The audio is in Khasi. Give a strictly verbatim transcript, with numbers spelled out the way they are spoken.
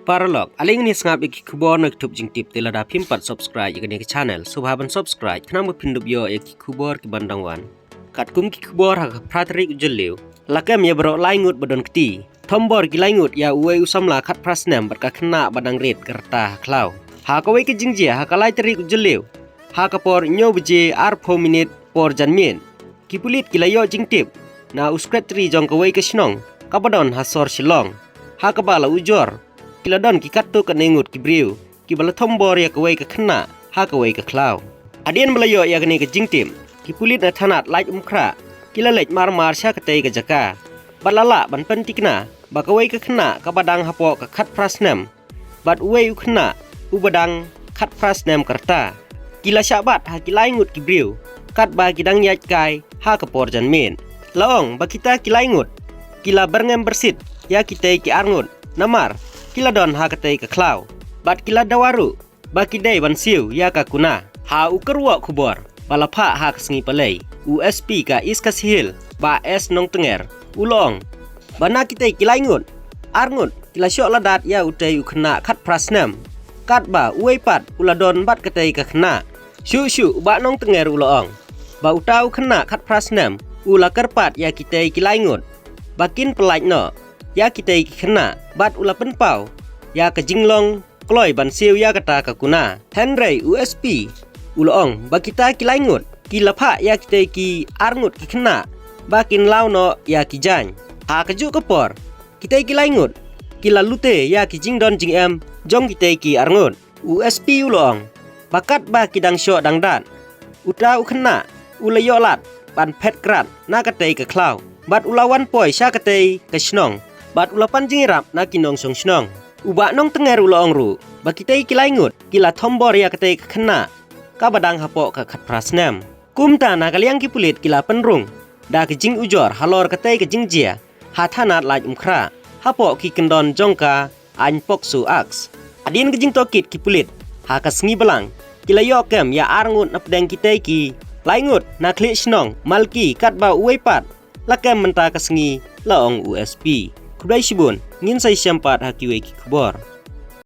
Paralok, ale ngin ïa sngap ïa ki khubor na ki tup jingtip, te lada phim pat subscribe ïa kane ka channel, sngewbha ban subscribe khnang ba phin dup ïoh ïa ki khubor ki ban dang wan. Katkum ki khubor, ha ka phra tarik u Jylliew la kem ïa baroh lai ngut ba don kti. Thombor ki lai ngut ïa uwei u samla khatphra snem bad ka khynnah ba dang rit ka rta ha khlaw. Ha kawei ka jingjia ha ka lai tarik u Jylliew, ha ka por hynñiew baje arphew minit por janmiet, ki pulit ki la ïoh jingtip na u sekretari jong kawei ka shnong kaba don ha sor Shillong, ha kaba la ujor ki la don ki katto katne ngut ki briew kiba la thombor ïa kawei ka khynnah ha kawei ka khlaw. Hadien ba la ïoh ïa kane ka jingtip, ki pulit na thanat Laitumkhrah ki la leit mar-mar sha katei ka jaka bad la lah ban pynthikna ba kawei ka khynnah kaba dang hapoh ka khatphra snem bad uwei u khynnah uba dang khatphra snem ka rta, ki la shah bat ha ki lai ngut ki briew katba ki dang ïaid kai ha ka por janmiet. La ong ba kita ki lai ngut ki la byrngem byrsit ïa kitei ki ar ngut namar ki la don ha katei ka khlaw bad ki la dawa ruh ba ki dei ban siew ïa ka kuna. Ha u kyrwoh khubor ba la phah ha ka sngi Palei, u S P ka East Khasi Hills, Bah S Nongtnger, u la ong ba na kitei ki lai ngut, ar ngut ki la shoh ladat ïa utei u khynnah khatphra snem, katba uwei pat u la don bad katei ka khynnah. Shuh shuh u Bah Nongtnger u la ong ba uta u khynnah khatphra snem u la kyrpad ïa kitei ki lai ngut ba kin pyllait noh ïa kitei ki khynnah bad u la pynpaw ïa ka jinglong kloi ban siew ïa kata ka kuna. Hynrei u S P u la ong ba kita ki lai ngut ki la phah ïa kitei ki ar ngut ki khynnah ba kin law noh ïa ki jaiñ. Ha kajuh ka por, kitei ki lai ngut ki la lute ïa ki jingdon jingem jong kitei ki ar ngut. U S P u la ong ba katba ki dang shoh dang dat, uta u khynnah u la ïoh lad ban phet krad na katei ka khlaw bad u la wan poi sha katei ka shnong bad u la pan jingïarap na ki nongshong shnong. U Bah Nongtnger u la ong ruh ba kitei ki lai ngut ki la thombor ïa katei ka khynnah kaba dang hapoh ka khatphra snem. Kumta na ka liang ki pulit ki la pynrung da ka jingujor halor katei ka jingjia ha thanat Laitumkhrah hapoh ki kyndon jong ka aiñ POCSO Act. Hadien ka jingtohkit ki pulit ha ka sngi Balang, ki la ïoh kem ïa ar ngut na pdeng kitei ki lai ngut na khlieh shnong Malki, katba uwei pat la kem mynta ka sngi, la ong u S P. Khublei shibun, ngin sa ïashem pat ha kiwei ki khubor.